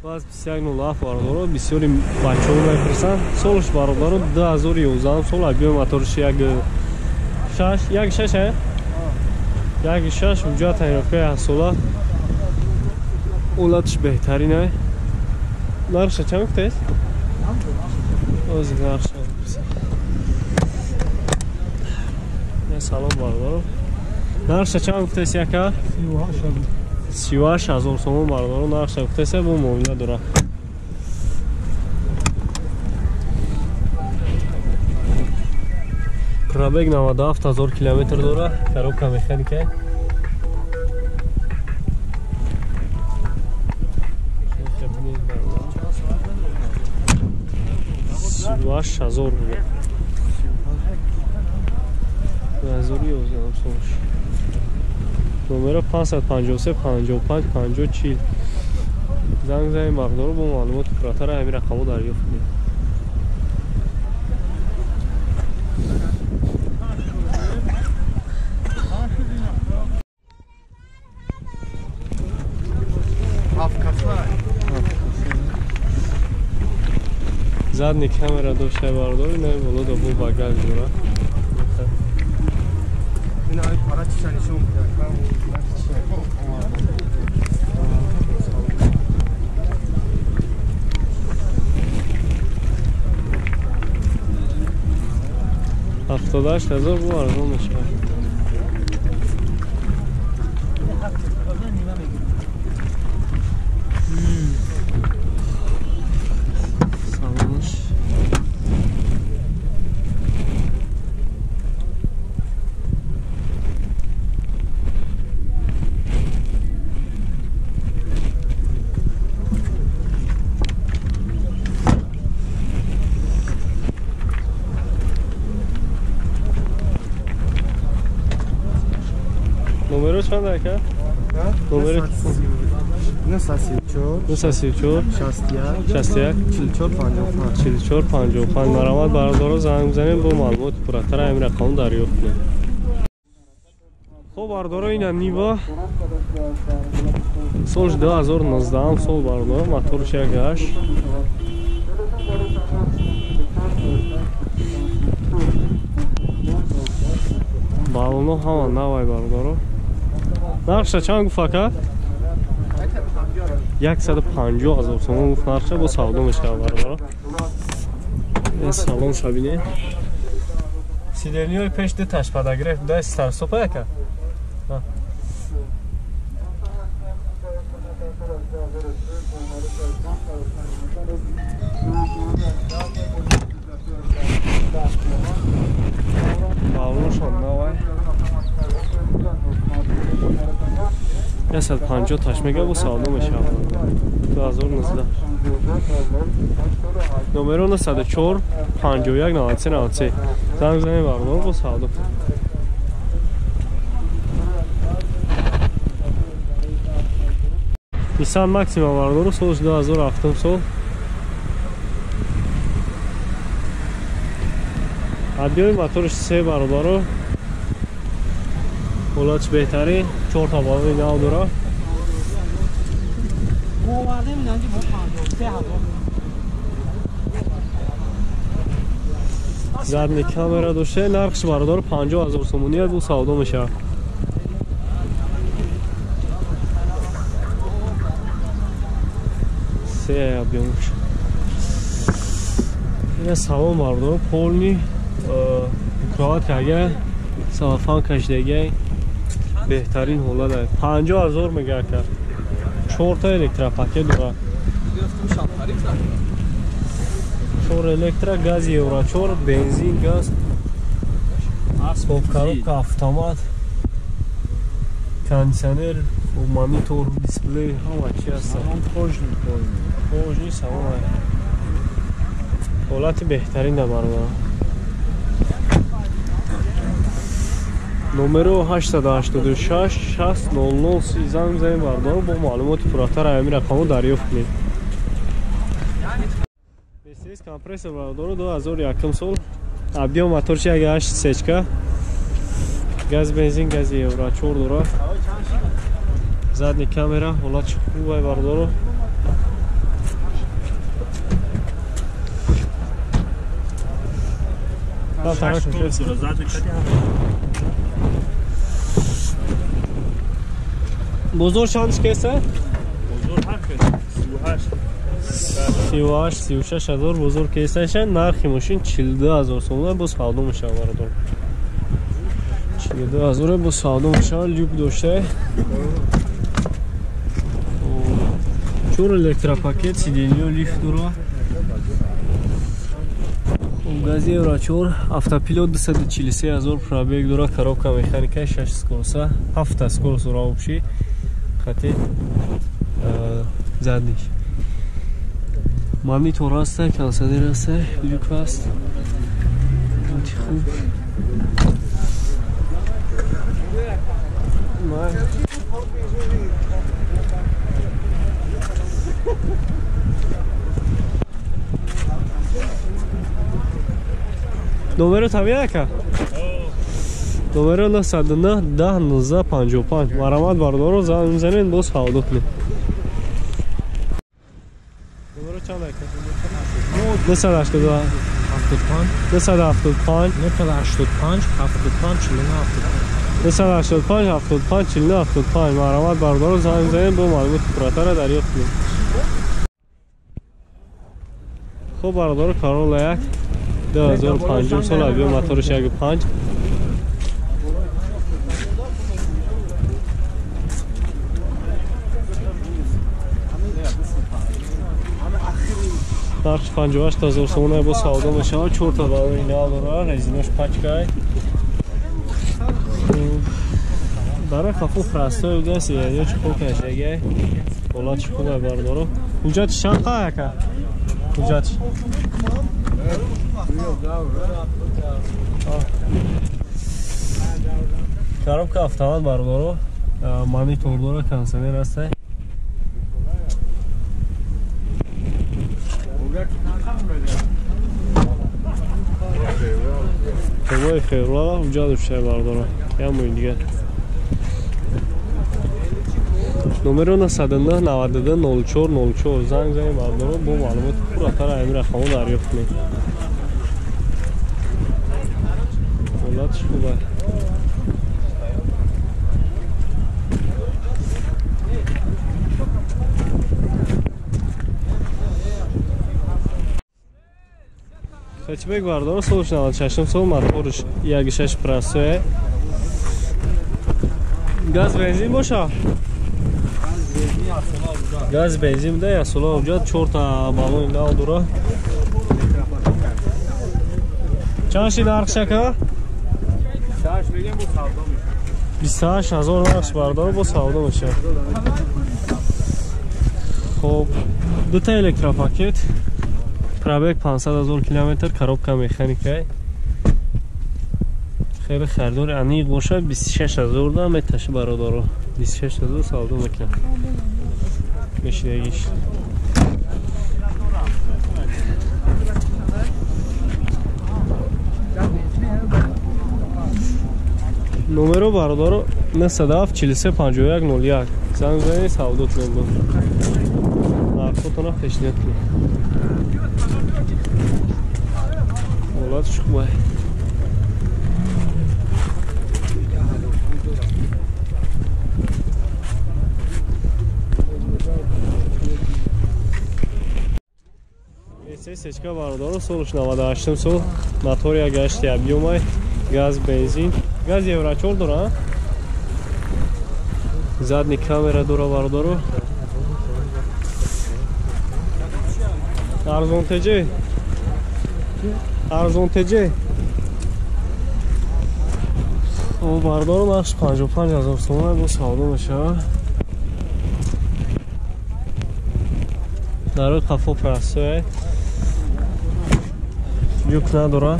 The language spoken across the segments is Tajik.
Ваз 2107 бародаро, бисёри бачаҳо мепурсанд. Солш бародаро 2011 сол, объём моторш 1.6, 1.6 1.6 ҳуҷҷат тайёркаи 7 сола. Ҳолатш беҳтарин ай. Нархша чанд гуфтаест? Ози нархша. Салом бародаро. Нархша чанд гуфтаест яка? 38 ҳазор сомон бародаро нархша гуфтаест, бо муомила дорад. Пробег 97 ҳазор километр дорад, коробка механика. Сиваш ҳазор буда. 2011 солш. Номера 553 55 50 40. Занг занем бародаро, бо маълумоти пурратара ҳамин рақамҳо дарёфт кунед. Задний камера дошта бардори, не боло да бо багаж дора. Ҳафтоду ҳашт ҳазор бо арзон мешавад. Номеро чанд ака? Номеро 934 934 61 61 44 55 44 55. Марамат бародаро, занг бизанем, бо маълумоти пурратара ҳамин рақамро дарёфт кунем. Хоб бародаро, ина Нива солш 2019 сол бародаро, моторш 1.8. Балоно ҳама навай бародаро. Нархша чанд гуфт ака? 150 ҳазор сомон гуфт нархша, бо савдо мешавад бародаро. Ин салон шабине. Сиденьои пеш ду таш подогрев, дай старсопа яка? Балоншон навай. 150 таш мега, бо савдо мешавад. 2019. Номеро 904 51 93 93. Занг занем бародаро, бо савдо. Nissan Maxima бародаро, солш 2007 сол. Объёми моторш 3 бародаро. Ҳолатш беҳтарин, 4 та балони нав дорад. Задний камера дошта, нархш бародаро 50 ҳазор сомонӣ, бо савдо мешавад. Се объёмш. Ина салон бародаро, полный кроват кага, салафан кашидагай. Беҳтарин ҳолат ай. 50 ҳазор мега ака. 4 та электропакет дорад. 4 электро, газ евро 4, бензин, газ. Асбоб, коробка, автомат, кондиционер, монитор, дисплей, ҳама чи ҳаст. Кожни салон ай. Ҳолати беҳтарин да бародаро. Номеро 886 60 00 30 занг занем бародаро, бо маълумоти пурратар ҳамин рақамро дарёфт кунед. Мерседес компрессор бародаро 2001 сол, объём моторш 1.8 сечка, газ бензин, гази евро 4 дорад. Задний камера, ҳолат хуб ай бародаро. Бозор чанд кеса? Бозор ҳар кес 38. 38, 36 ҳазор бозор кесаша. Нархи мошин 42 ҳазор сомона боз савдо мешавад бародар. 42 ҳазор боз савдо мешавад. Люк дошта. Чор электропакет, сиденьё, лифт дора. Гази Евро 4, автопилот 243 ҳазор пробег дора, коробка механика 6 скороса, 7 скорость дора общий. Хати задниш. Монитор аст, кондиционер аст, люк аст. Хуб. Номеро табиака? Номеро 909 10 19 55. Марамат бардоро занг мезанед, боз савдо кунед. Номеро чанд ака? 982 75 985 75 49 75 985 75 49 75. Марамат бардоро занг мезанед, бо маълумоти пурратара дарёфт кунед. Хуб бардоро, Corolla 1 2005 сол, авио моторш 1.5. Нархи 58 ҳазор сомона бо савдо мешавад. 4 та балони нав дорад, резинош пачкай. Барои хафу простой удаст, ё чӣ хуб кашагай. Ҳолат чӣ хуб бардоро. Ҳуҷҷати чанд қа ака? Ҳуҷҷати коробка автомат бардоро, монитор дора, кондиционер аст. Тобои феврала ҳуҷҷат дошта бардоро. Як моҳи дигар. Номеро 909 92 04 04 занг занед бардоро, бо маълумоти пурратар ҳамин рақамҳо дарёфт кунед. Ҳолатш хуб аст. Хэтчбек бардоро, солш 96 сол, моторш 1.6 простое. Газ бензин боша? Газ бензин да, ясола ҳуҷҷат, 4 та баллони нав дора. Чанд ши нархш ака? 28 ҳазор нархш бардоро, бо савдо мешавад. Хоб, дута электропакет, пробег 500 ҳазор километр, коробка механика. Хеле харидори аниқ бошад, 26 ҳазор да меташа бародаро. 26 ҳазор савдо мекунад. Мешинагиш. Номеро бародаро 97 43 51 01. Занг занед, савдо кунед боз. Нархотонро пешниҳод кунед. Ҳолатш хуб аст. Сечка бародаро, солш 98 сол, мотор 1.8 объёмай, газ бензин, газ Евро 4 дора, задний камера дора бародаро. Арзон ТЖ, арзон ТЖ. О бародаро, нархш 55 ҳазор сомона бо савдо мешавад. Народ қафо простой. Люк надора.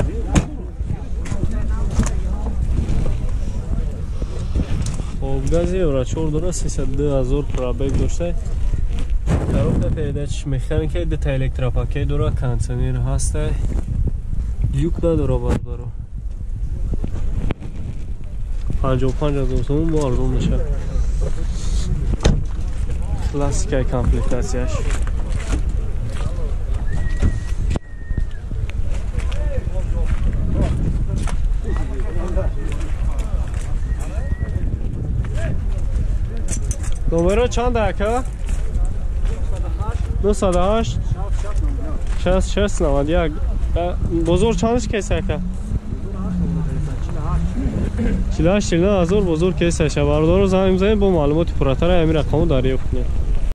Хоб, гази Евро 4 дора, 302 ҳазор пробег дошта. Коробка передач механика, дута электропакет дора, кондиционер ҳаст. Люк надора бародаро. 55 ҳазор сомон бо арзон мешавад. Классикаи комплектатсияш. Номеро чанд ака? 908 66 91. Бозор чандш кеса ака? 48 49 ҳазор бозор кесаша. Бародаро, занг мезанед, бо маълумоти пурратара ҳамин рақамро дарёфт кунед.